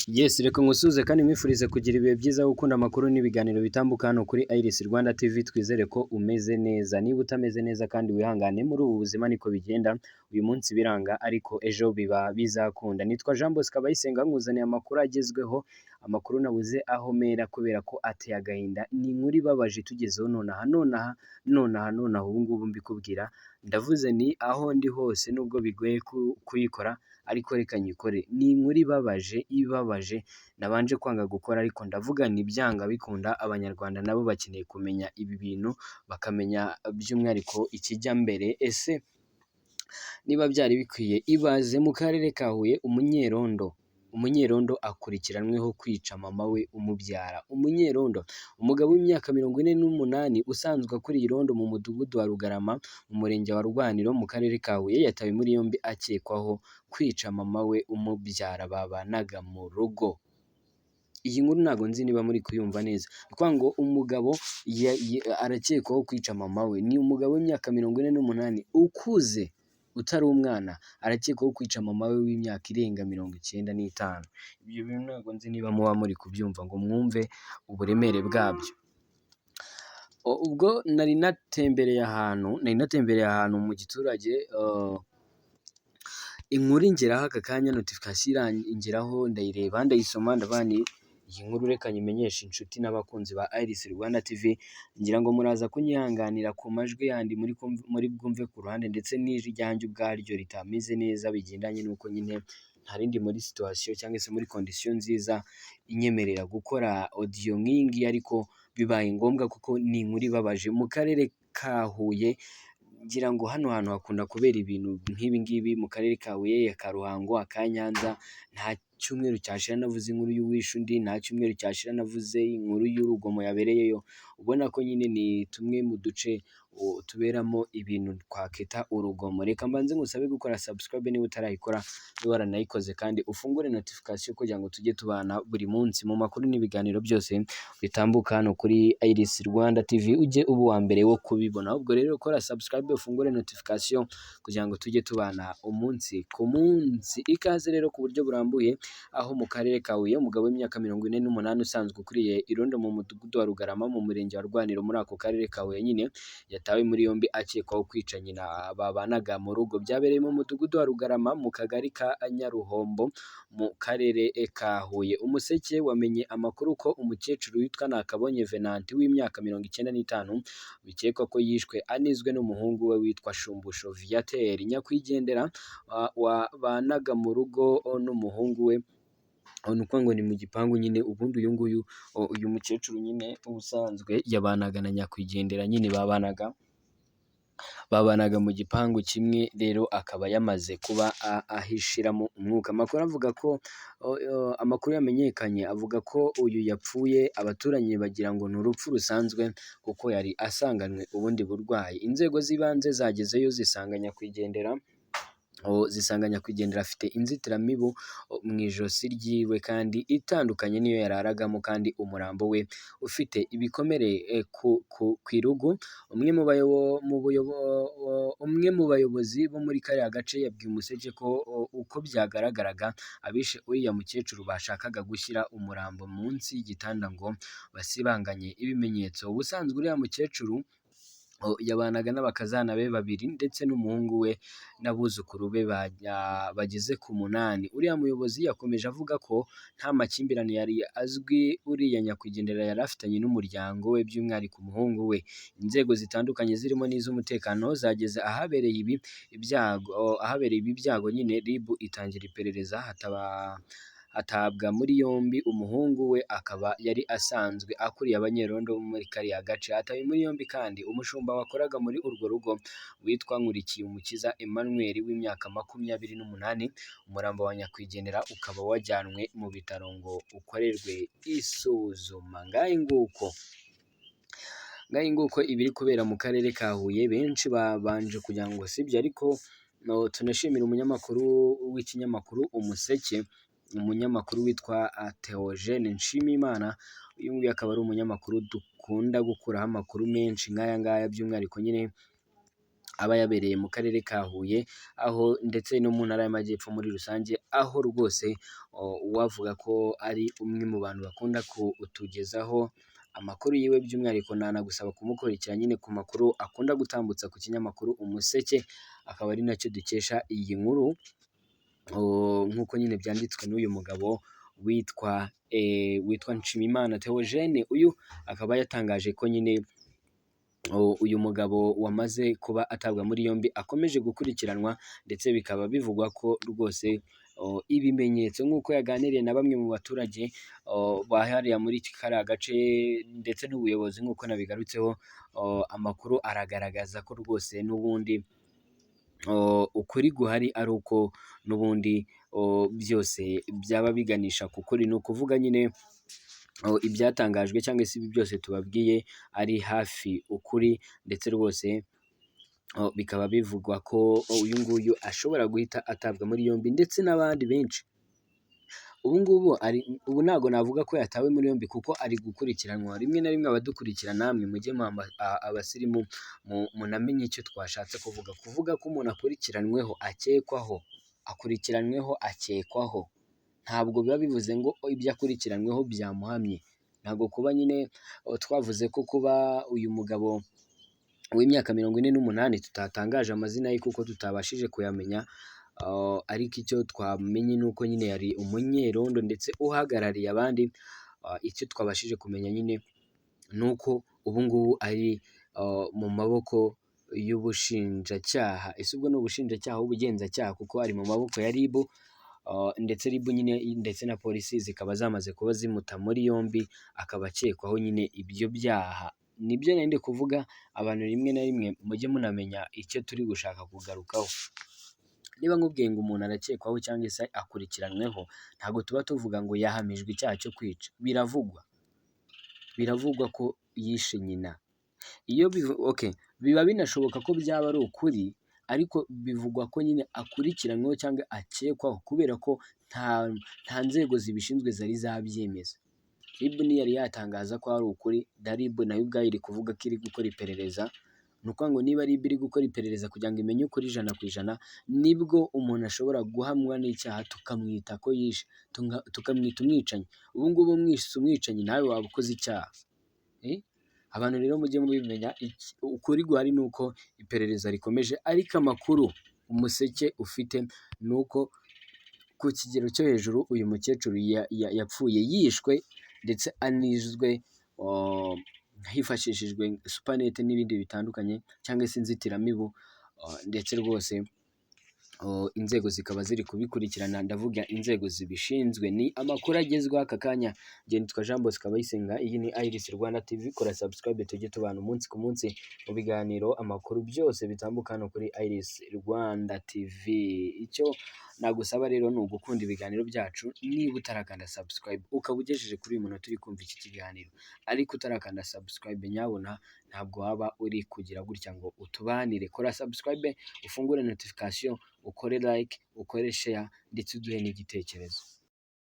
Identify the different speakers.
Speaker 1: Yes, reka ngusuhuze kandi nkwifurize kugira ibihe byiza, gukunda amakuru n'ibiganiro bitambuka hano kuri Iris Rwanda TV. Twizere ko umeze neza. Niba utameze neza kandi wihangane, muri ubu buzima niko bigenda. Uyu munsi biranga ariko ejo biba bizakunda. Nitwa Jean Bosco Abayisenga, nkuzaniye amakuru agezweho, amakuru nabuze aho mera kubera ko ateye agahinda. Ni inkuru ibabaje itugezeho nonaha, nonaha, nonaha, nonaha, ubu ngubu mbikubwira. Ndavuze ni aho ndi hose, nubwo bigoye kuyikora ariko reka nyikore. Ni inkuru ibabaje, ibabaje, nabanje kwanga gukora ariko ndavuga nti byanga bikunda Abanyarwanda nabo bakeneye kumenya ibi bintu, bakamenya by'umwihariko ikijya mbere. Ese niba byari bikwiye? Ibaze mu karere ka Huye umunyerondo akurikiranweho kwica mama we umubyara. Umunyerondo, umugabo w'imyaka 48 usanzwe akuriye irondo mu mudugudu wa Rugarama mu murenge wa Rwaniro mu karere ka Huye, yatawe muri yombi akekwaho kwica mama we umubyara babanaga mu rugo. Iyi nkuru ntabwo nzi niba muri kuyumva neza. Ni ukuvuga ngo umugabo arakekwaho kwica mama we. Ni umugabo w'imyaka 48 ukuze, utari umwana, arakekwaho kwica mama we w'imyaka irenga 95. Ibyo bintu ntabwo nzi niba muba muri kubyumva ngo mwumve uburemere bwabyo. Ubwo nari natembereye ahantu mu giturage, inkuru ingeraho aka kanya, notification ingeraho, ndayireba, ndayisoma, ndavuga nti iyi nkuru reka nyimenyeshe inshuti n'abakunzi ba Iris Rwanda TV. Ngira ngo muraza kunyihanganira ku majwi yandi muri bwumve ku ruhande, ndetse n'iryanjye ubwaryo ritameze neza, bigendanye n'uko nyine ntarindi muri situation cyangwa se muri condition nziza inyemerera gukora audio nk'iyi ngiyi, ariko bibaye ngombwa kuko ni inkuru ibabaje. Mu karere ka Huye, ngira ngo hano hantu hakunda kubera ibintu nk'ibi ngibi, mu karere ka Huye, aka Ruhango, aka Nyanza. Nta cyumweru cyashira navuze inkuru y'uwishe undi, nta cyumweru cyashira navuze inkuru y'urugomo yabereyeyo. Ubona ko nyine ni tumwe mu duce tuberamo ibintu twakita urugomo. Reka mbanze ngusabe gukora subscribe niba utarayikora, niba waranayikoze kandi ufungure notification kugira ngo tujye tubana buri munsi mu makuru n'ibiganiro byose bitambuka hano kuri Iris Rwanda TV, ujye uba uwa mbere wo kubibona. Ubwo rero kora subscribe, ufungure notification kugira ngo tujye tubana umunsi ku munsi. Ikaze rero ku buryo burambuye, aho mu karere ka Huye umugabo w'imyaka 48 usanzwe ukuriye irondo mu mudugudu wa Rugarama mu murenge wa Rwaniro muri ako karere ka Huye nyine, yatawe muri yombi akekwaho kwica nyina babanaga mu rugo. Byabereye mu mudugudu wa Rugarama mu kagari ka Nyaruhombo mu karere ka Huye. Umuseke wamenye amakuru ko umukecuru witwa Nakabonye Venanti w'imyaka 95 bikekwa ko yishwe anizwe n'umuhungu we witwa Shumbusho Viateur. Nyakwigendera wabanaga mu rugo n'umuhungu we, ni ukuvuga ngo ni mu gipangu nyine. Ubundi uyu nguyu, uyu mukecuru nyine ubusanzwe yabanaga na nyakwigendera nyine, babanaga mu gipangu kimwe, rero akaba yamaze kuba ahishiramo umwuka. Amakuru avuga ko, amakuru yamenyekanye avuga ko uyu yapfuye abaturanyi bagira ngo ni urupfu rusanzwe kuko yari asanganywe ubundi burwayi. Inzego z'ibanze zagezeyo zisanga nyakwigendera afite inzitiramibu mu ijosi ryiwe kandi itandukanye n'iyo yararagamo, kandi umurambo we ufite ibikomere ku irugu. Umwe mu bayobozi bo muri kariya gace yabwiye Umuseke ko uko byagaragaraga abishe uriya mukecuru bashakaga gushyira umurambo munsi y'igitanda ngo basibanganye ibimenyetso. Ubusanzwe uriya mukecuru yabanaga n'abakazana be babiri ndetse n'umuhungu we n'abuzukuru be bageze ku munani. Uriya muyobozi yakomeje avuga ko nta makimbirane yari azwi uriya nyakwigendera yari afitanye n'umuryango we, by'umwihariko umuhungu we. Inzego zitandukanye zirimo n'iz'umutekano zageze ahabereye ibi byago nyine, RIB itangira iperereza, hatabwa muri yombi umuhungu we, akaba yari asanzwe akuriye abanyerondo bo muri kariya gace. Hatawe muri yombi kandi umushumba wakoraga muri urwo rugo witwa Nkurikiyumukiza Emmanuel w'imyaka 28. Umurambo wa nyakwigendera ukaba wajyanwe mu bitaro ngo ukorerwe isuzuma. Ngahe nguko, ngahe nguko ibiri kubera mu karere ka Huye. Benshi babanje kugira ngo sibyo, ariko tunashimira umunyamakuru w'ikinyamakuru Umuseke, umunyamakuru witwa Theogene Nshimiyimana. Uyu nguyu akaba ari umunyamakuru dukunda gukuraho amakuru menshi nk'aya ngaya, by'umwihariko nyine. aba yabereye mu karere ka Huye, aho ndetse no mu ntara y'Amajyepfo muri rusange, aho rwose uwavuga ko ari umwe mu bantu bakunda kutugezaho amakuru yiwe, by'umwihariko nanagusaba kumukurikira nyine ku makuru akunda gutambutsa ku kinyamakuru Umuseke, akaba ari nacyo dukesha iyi nkuru, nk'uko nyine byanditswe n'uyu mugabo witwa Nshimiyimana Theogene. Uyu akaba yatangaje ko nyine uyu mugabo wamaze kuba atabwa muri yombi akomeje gukurikiranwa, ndetse bikaba bivugwa ko rwose ibimenyetso nk'uko yaganiriye na bamwe mu baturage bahariya muri kariya gace ndetse n'ubuyobozi nk'uko nabigarutseho, amakuru aragaragaza ko rwose n'ubundi ukuri guhari ari uko n'ubundi byose byaba biganisha ku kuri. Ni ukuvuga nyine ibyatangajwe cyangwa se ibi byose tubabwiye ari hafi ukuri, ndetse rwose bikaba bivugwa ko uyu nguyu ashobora guhita atabwa muri yombi ndetse n'abandi benshi. Ubu ngubu ubu ntabwo navuga ko yatawe muri yombi kuko ari gukurikiranwa. Rimwe na rimwe abadukurikira namwe mujye abasirimu munamenye icyo twashatse kuvuga. Kuvuga ko umuntu akurikiranweho akekwaho, akurikiranweho akekwaho, ntabwo biba bivuze ngo ibyo akurikiranweho byamuhamye. Ntabwo kuba nyine twavuze ko kuba uyu mugabo w'imyaka 48 tutatangaje amazina ye kuko tutabashije kuyamenya, ariko icyo twamenye ni uko nyine yari umunyerondo ndetse uhagarariye abandi. Icyo twabashije kumenya nyine ni uko ubu ngubu ari mu maboko y'ubushinjacyaha. Ese ubwo ni ubushinjacyaha, ubugenzacyaha, kuko ari mu maboko ya RIB, ndetse RIB nyine ndetse na polisi zikaba zamaze kuba zimuta muri yombi, akaba akekwaho nyine ibyo byaha. Nibyo nari ndi kuvuga, abantu rimwe na rimwe mujye munamenya icyo turi gushaka kugarukaho. Niba nkubwiye ngo umuntu arakekwaho cyangwa se akurikiranweho, ntabwo tuba tuvuga ngo yahamijwe icyaha cyo kwica. Biravugwa ko yishe nyina. Iyo okay, biba binashoboka ko byaba ari ukuri, ariko bivugwa ko nyine akurikiranyweho cyangwa akekwaho kubera ko nta nzego zibishinzwe zari zabyemeza. RIB ntiyari yatangaza ko ari ukuri, na RIB nayo ubwayo iri kuvuga ko iri gukora iperereza. Ni ukuvuga ngo niba RIB iri gukora iperereza kugira ngo imenye ukuri 100%, nibwo umuntu ashobora guhamwa n'icyaha tukamwita ko yishe, tukamwita umwicanyi. Ubu ngubu umwise umwicanyi nawe waba ukoze icyaha. Abantu rero mujye mubimenya, ukuri guhari ni uko iperereza rikomeje, ariko amakuru Umuseke ufite ni uko ku kigero cyo hejuru uyu mukecuru yapfuye yishwe ndetse anizwe hifashishijwe supanete n'ibindi bitandukanye cyangwa se inzitiramibu, ndetse rwose inzego zikaba ziri kubikurikirana, ndavuga inzego zibishinzwe. Ni amakuru agezweho aka kanya. Njye nitwa Jean Bosco Abayisenga, iyi ni Iris Rwanda TV. Kora subscribe tujye tubana umunsi ku munsi mu biganiro, amakuru byose bitambuka hano kuri Iris Rwanda TV. Icyo nagusaba rero ni ugukunda ibiganiro byacu. Niba utarakanda subscribe ukaba ugejeje kuri uyu munota uri kumva iki kiganiro ariko utarakanda subscribe, nyabuna ntabwo waba uri kugira gutya ngo utubanire. Kora subscribe, ufungure notification, ukore like, ukore share ndetse uduhe n'igitekerezo.